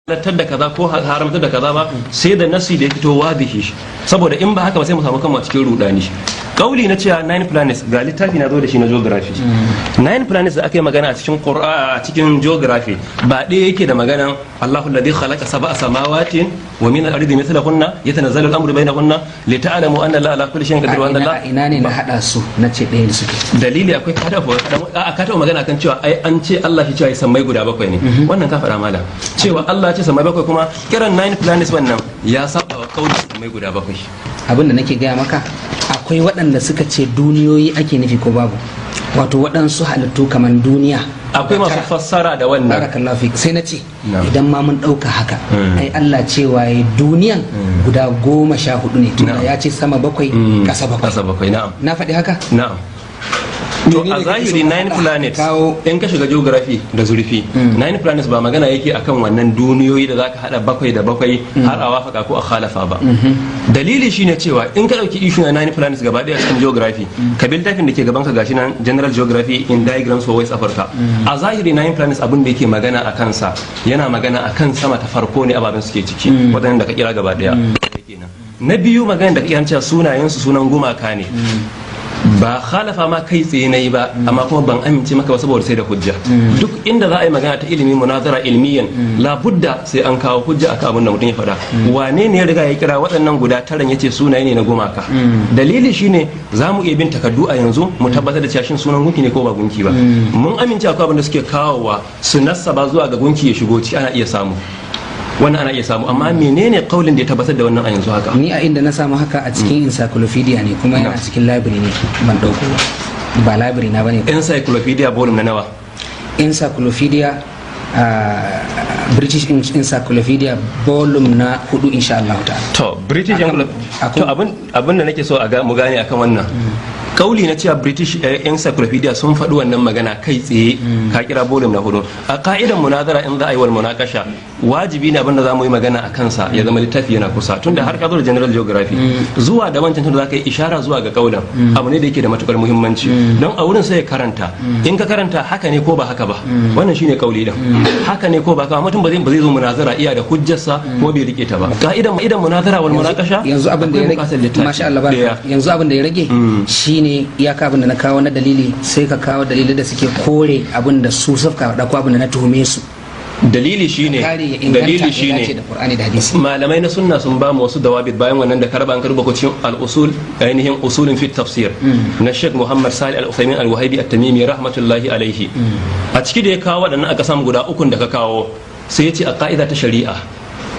Halattar da kaza ko haramtar da kaza ba sai da nasi da ya fito wadihi, saboda in ba haka ba sai mu samu kanmu a cikin rudani. Kauli na cewa nine planets, ga littafi na zo da shi na geography. Nine planets da aka yi magana a cikin Qur'an, a cikin geography, ba ɗaya yake da maganan Allahu alladhi khalaqa sab'a samawatin wa min al-ardi mithlahunna yatanazzalu al-amru bainahunna li ta'lamu anna Allaha ala kulli shay'in qadir wa anna Allah Ina ne na hada su na ce ɗaya suke? Dalili akwai, ka taɓa a ka taɓa magana kan cewa ai an ce Allah shi cewa sammai guda bakwai ne. Wannan ka faɗa, malam, cewa Allah ce sammai bakwai, kuma kiran nine planets wannan ya saba wa kauli sammai guda bakwai. Abin da nake gaya maka, akwai waɗanda suka ce duniyoyi ake nufi, ko babu? Wato waɗansu halittu kamar duniya. Akwai masu fassara da wannan. Barakallahu fik. Sai na ce idan ma mun ɗauka haka, ai Allah cewa ya duniyan guda 14 ne, tunda ya ce sama bakwai, ƙasa bakwai. Ƙasa bakwai, na'am. Na faɗi haka? Na'am. To, a zahiri nine planets, in ka shiga geography da zurfi, nine planets ba magana yake akan wannan duniyoyi da zaka hada bakwai da bakwai har a wafaka ko a khalafa ba. Dalili shine cewa in ka dauki issue na nine planets gaba daya cikin geography, ka bi littafin da ke gaban ka, gashi nan, General Geography in Diagrams for West Africa, a zahiri nine planets abin da yake magana a kansa, yana magana akan sama ta farko ne ababen suke ciki, waɗanda ka kira gaba daya kenan. Na biyu, magana da ka kira cewa sunayensu sunan gumaka ne, ba khalafa ma kai tsaye na yi ba, amma kuma ban amince maka ba saboda sai da hujja. Duk inda za a yi magana ta ilimi, munazara ilmiyan, labudda sai an kawo hujja akan abin da mutum ya faɗa. Wane ne ya riga ya kira waɗannan guda taran yace sunaye ne na gumaka? Dalili shine za mu iya bin takardu a yanzu mu tabbatar da cewa shin sunan gunki ne ko ba gunki ba. Mun amince akwai abin da suke kawowa su nassaba zuwa ga gunki ya shigo ci, ana iya samu wannan, ana iya samu, amma menene kaulin da ya tabbatar da wannan a yanzu haka? Ni a inda na samu haka a cikin encyclopedia ne, kuma yana cikin library ne, ban dauko ba, library na bane. Encyclopedia volume na nawa? Encyclopedia, British Encyclopedia volume na hudu, insha Allah ta'ala. To, British to abin da nake so a ga mu gane akan wannan kauli na cewa British Encyclopedia sun faɗi wannan magana kai tsaye, ka kira volume na hudu. A ka'idan munazara, in za a yi wal munakasha, wajibi ne abin da za mu yi magana a kansa ya zama littafi yana kusa, tunda har ka zo da General Geography zuwa da wancan, tunda za ka yi ishara zuwa ga kaulan, abu ne da yake da matukar muhimmanci don a wurin sai ya karanta. In ka karanta, haka ne ko ba haka ba? Wannan shine kauli din, haka ne ko ba haka ba? Mutum ba zai zo munazara iya da hujjarsa ko bai rike ta ba. Ka'idan idan munazara wal munakasha, yanzu abin da ya akwai bukatar rage littafi. Masha Allah, barka. Yanzu abin da ya rage shine iyaka abin da na kawo na dalili, sai ka kawo dalilai da suke kore abin da su suka faɗa ko abin da na tuhume su. Dalili shine Kare ya inganta, dalili ya dace shine da Qur'ani da hadisi. Malamai na sunna sun ba mu wasu dawabit bayan wannan da karba an karba ko cikin al-usul, ainihin usulin fi tafsir na Sheikh Muhammad Salih Al-Uthaymin Al-Wahibi At-Tamimi rahmatullahi alaihi. A ciki da ya kawo waɗannan aka samu guda ukun da ka kawo, sai ya ce a ka'ida ta shari'a,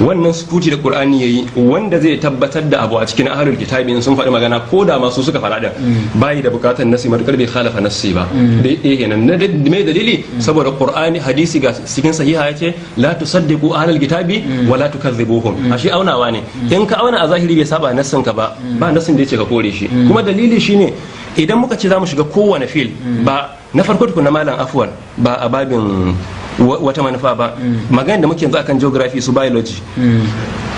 wannan sukuti da Qur'ani yayi, wanda zai tabbatar da abu a cikin ahlul kitabi in sun faɗi magana, ko da masu suka faɗa din, bayi da bukatar nasi matukar bai khalafa nassi ba. Da yake kenan na me dalili? Saboda Qur'ani, hadisi ga cikin sahiha yace la tusaddiqu ahlul kitabi wa la tukazzibuhum. Ashe aunawa ne, in ka auna a zahiri bai saba nassin ka ba, ba nassin da yace ka kore shi. Kuma dalili shine idan muka ce za mu shiga kowane fil ba na farko tukuna, malam, afwan, ba a babin wata manufa ba, magana da muke yanzu akan geography su biology,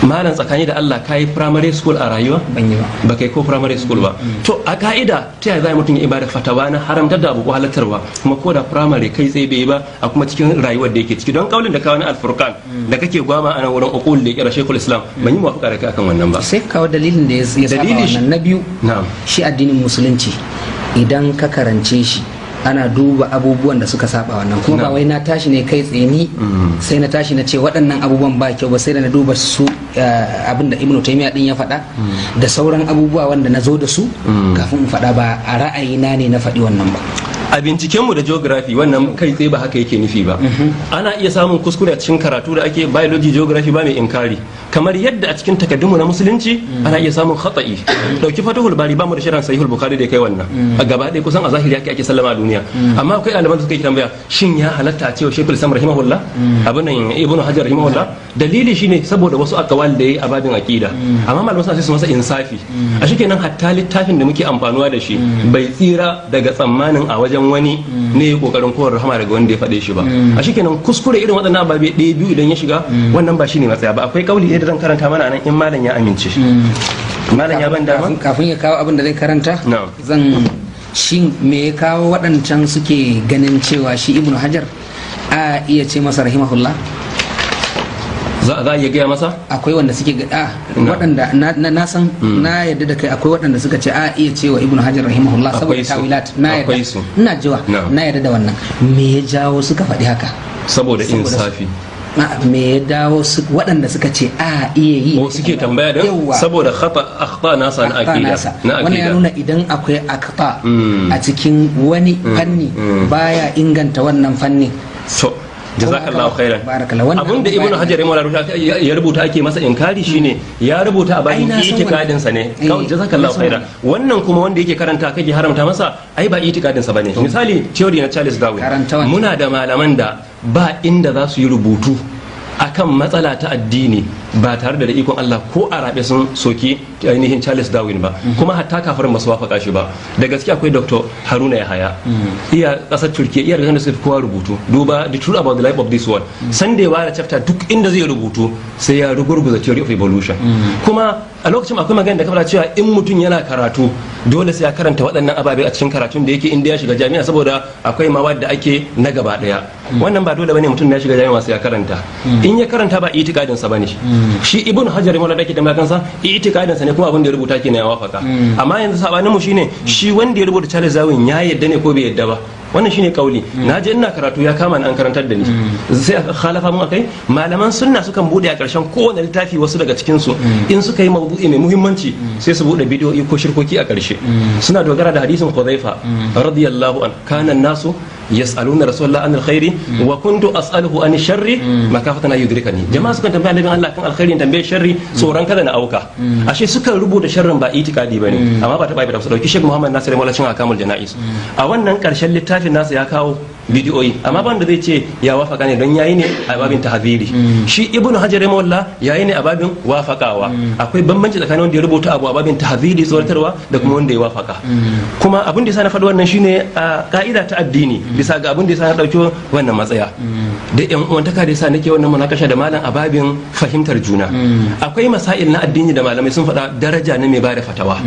malam, tsakani da Allah, kayi primary school a rayuwa? Ban yi ba. Ba kai ko primary school ba. To, a ka'ida ta yaya za mutum ya ibada fatawa na haramtar da abu ko halattarwa, kuma ko da primary kai tsaye bai yi ba, a kuma cikin rayuwar da yake ciki? Don kaulin da kawo na Alfurqan da kake gwama a nan wurin uqul da ya kira Sheikhul Islam, ban yi muwafaqa da kai akan wannan ba. Sai ka kawo dalilin da ya saba Dalili wannan. Na biyu, Na'am. shi addinin Musulunci idan ka karance shi, ana duba abubuwan da suka saba wannan. Kuma ba wai na tashi ne kai tsaye ni sai na tashi na ce waɗannan abubuwan ba kyau ba, sai da na duba su abin da Ibnu Taymiya din ya faɗa da sauran abubuwa wanda na zo da su kafin in faɗa. Ba a ra'ayina ne na faɗi wannan ba. A bincikenmu da geography, wannan kai tsaye ba haka yake nufi ba. Ana iya samun kuskure a cikin karatu da ake biology, geography, ba mai inkari, kamar yadda a cikin takaddunmu na Musulunci ana iya samun khata'i. Dauki Fatahul Bari, ba mu da shirin Sahihul Bukhari da kai wannan a gaba ɗaya, kusan a zahiri ake ake sallama a duniya. Amma akwai ɗaliban da suka yi tambaya, shin ya halatta a cewa Sheikhul Islam rahimahullah, abin nan, Ibnu Hajar rahimahullah? Dalili shine saboda wasu aqwal da yayi a babin aqida, amma malaman suna sai su masa insafi. A shikenan, hatta littafin da muke amfanuwa da shi bai tsira daga tsammanin a wajen wani ne ya kokarin kowar rahama daga wanda ya faɗe shi ba. A shikenan, kuskure irin waɗannan ababe ɗaya biyu idan ya shiga, wannan ba shine matsaya ba. Akwai kauli ɗaya da zan karanta mana anan in malam ya amince. Malam ya ban dama. Kafin ya kawo abin da zai karanta, Na'am. zan shi me ya kawo waɗancan suke ganin cewa shi Ibnu Hajar a iya ce masa rahimahullah? Za a iya gaya masa? Akwai wanda suke ga a waɗanda na san na yadda da kai, akwai waɗanda suka ce a iya cewa Ibnu Hajar rahimahullah saboda Akwai su. tawilat, na yadda. Akwai su. Ina jiwa. Na'am. Na yadda da wannan. Me ya jawo suka faɗi haka? Saboda Saboda insafi. Me ya dawo waɗanda suka ce a iya yi? Ko suke tambaya din? Yawwa. Saboda khata, akhta nasa na akhta aqida nasa. Na Wannan ya aqida. nuna idan akwai akhta a cikin wani fanni, baya inganta wannan fannin. To, jazakallahu khairan. Barakallahu. Wannan Abinda abu Ibnu baya Hajar ya rubuta ake masa inkari shine ya rubuta a Ai, babin na san itikadin sa ne. wannan. Jazakallahu Na san khairan. Wannan kuma wanda yake karanta kake haramta masa, ai ba itikadin sa bane. Misali, theory na Charles Darwin. Karanta wancan. Muna da malaman da ba inda za su yi rubutu akan matsala ta addini ba tare da ikon Allah ko a rabe sun soki ainihin Charles Darwin ba, kuma hatta kafirin ba su wafaka shi ba. Da gaske akwai Dr. Haruna Yahaya, iya kasar Turkiya, iya da suka fi kowa rubutu. Duba The Truth About the Life of This World, san da ya ware chapter, duk inda zai rubutu sai ya rugurguza theory of evolution. Kuma a lokacin akwai magana da ka faɗa cewa in mutum yana karatu dole sai ya karanta waɗannan ababe a cikin karatun da yake inda ya shiga jami'a, saboda akwai mawad da ake na gaba ɗaya. Wannan ba dole bane mutum ya shiga jami'a sai ya karanta. In ya karanta ba itikadin sa bane. Shi Ibn Hajar mala da ke tambaya kansa, itikadin sa ne, kuma abin da ya rubuta kenan ya wafaka. Amma yanzu sabanin mu shine, shi wanda ya rubuta Charles Darwin ya yadda ne ko bai yadda ba? Wannan shine kauli. Na je ina karatu, ya kama ni, an karantar da ni, sai aka khalafa mun akai. Malaman sunna sukan bude a ƙarshen kowane littafi, wasu daga cikin su, in suka yi mawdu'i mai muhimmanci sai su bude bidiyoyi ko shirkoki a ƙarshe. Suna dogara da hadisin Hudhaifa radiyallahu an, kana nasu yas'aluna rasulullah anil khairi wa kuntu as'aluhu an sharri makafatan ay yudrikani. Jama'a sukan tambaya annabin Allah kan alkhairi, tambaye sharri tsoron kada na auka. Ashe sukan rubuta sharrin ba itikadi bane, amma ba ta bai su dauki. Sheikh Muhammad Nasir Maula cin Ahkamul Janaiz, a wannan karshen littafin nasa ya kawo bidiyoyi, amma ban da zai ce ya wafaka ne don yayi ne a babin tahziri. Shi Ibnu Hajar rahimahullah yayi ne a babin wafakawa. Akwai bambanci tsakanin wanda ya rubuta abu a babin tahziri, tsoratarwa, da kuma wanda ya wafaka. Kuma abin da yasa na faɗi wannan shine a ka'ida ta addini, bisa ga abin da yasa na ɗauki wannan matsaya da yan uwantaka da yasa nake wannan munakasha da malam a babin fahimtar juna. Akwai masail na addini da malamai sun faɗa daraja na mai bada fatawa.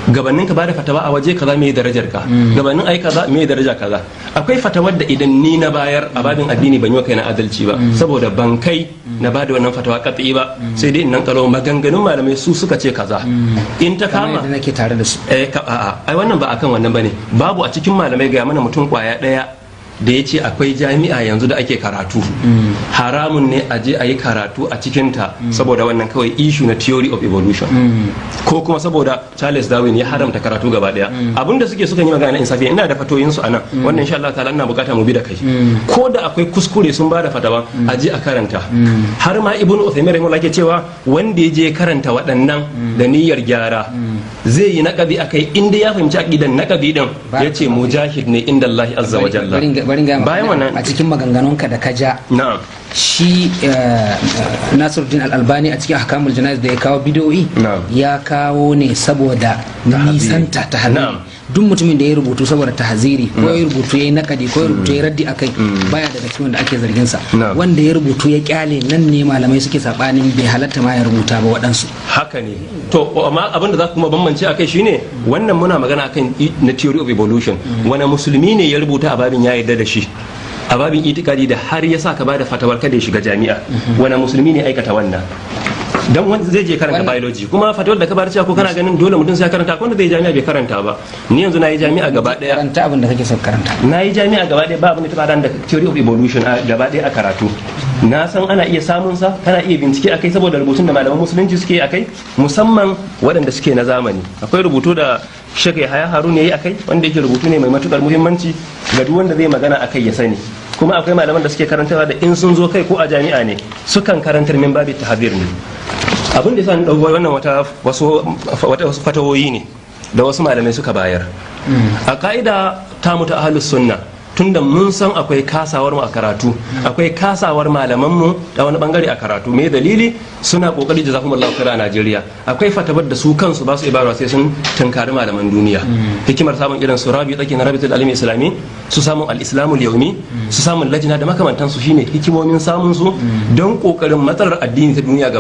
Gabanin ka bada fatawa a waje kaza, mai darajar ka? Gabanin ai kaza, mai daraja kaza? Akwai fatawar da idan ni na bayar a babin addini ban yi wa kaina adalci ba, saboda ban kai na bada wannan fatawa kat'i ba, sai dai in nan kalo maganganun malamai su suka ce kaza in ta Kamar kama. yadda nake tare da su. Eh, a'a, ai wannan ba akan wannan bane. Babu a cikin malamai, ga mana mutum kwaya daya da ya ce akwai jami'a yanzu da ake karatu, haramun ne a je a yi karatu a cikinta saboda wannan kawai issue na theory of evolution, ko kuma saboda Charles Darwin ya haramta karatu gaba daya. Abinda suke sukan yi magana na insafi, ina da fatoyin su anan. Wannan insha Allah ta'ala ina bukata mu bi da kai. Ko da akwai kuskure sun bada fatawa a je a karanta. Har ma Ibn Uthaymin rahimahullah ke cewa wanda ya je karanta waɗannan da niyyar gyara zai yi naƙadi akai, inda ya fahimci aqidan naƙadi din, yace mujahid ne inda Allah azza wa jalla. Bari in gaya maka. Bayan wannan a cikin maganganunka da ka ja, shi Nasiruddin Al-Albani a cikin Ahkamul Jana'iz da ya kawo bidiyoyi, ya kawo ne saboda nisanta ta duk mutumin da ya rubutu saboda tahziri, ko ya rubutu ya yi nakadi, ko ya rubutu ya yi raddi akai, baya daga cikin wanda ake zargin sa. Wanda ya rubutu ya kyale, nan ne malamai suke sabanin bai halatta ma ya rubuta ba waɗansu. Haka ne. To, amma abin da za ku kuma bambance akai shine wannan muna magana akan na theory of evolution. Wani musulmi ne ya rubuta a babin ya yarda da shi a babin itikadi da har ya sa ka bada fatawar kada ya shiga jami'a? Wani musulmi ne aikata wannan? Dan wanda zai je karanta biology, kuma fatawar da ka bayar cewa ko kana ganin dole mutum sai ya karanta, ko wanda zai jami'a bai karanta ba. Ni yanzu na yi jami'a gaba daya. Karanta abin da kake son karanta. Na yi jami'a gaba ɗaya, ba abin da ta da theory of evolution a gaba ɗaya a karatu. Na san ana iya samun sa, kana iya bincike akai, saboda rubutun da malaman musulunci suke akai, musamman waɗanda suke na zamani. Akwai rubutu da Sheikh Yahaya Harun yayi akai, wanda yake rubutu ne mai matukar muhimmanci ga duk wanda zai magana akai ya sani. Kuma akwai malaman da suke karantarwa da in sun zo kai ko a jami'a ne sukan karantar min babi tahzir ne. Abin da yasa ni dauko wannan, wata wasu fatawoyi ne da wasu malamai suka bayar. A ka'ida ta mutu ahlus sunna, tunda mun san akwai kasawar mu a karatu, akwai kasawar malaman mu da wani bangare a karatu. Me dalili? Suna kokari, jazakumullahu khaira. A Najeriya akwai fatawar da su kansu ba su ibarwa sai sun tunkari malaman duniya. Hikimar samun irin su rabi tsaki na Rabitul Alimi Islami, su samun Al-Islamul Yaumi, su samun lajina da makamantansu, shine hikimomin samun su don kokarin matsalar addini ta duniya gaba.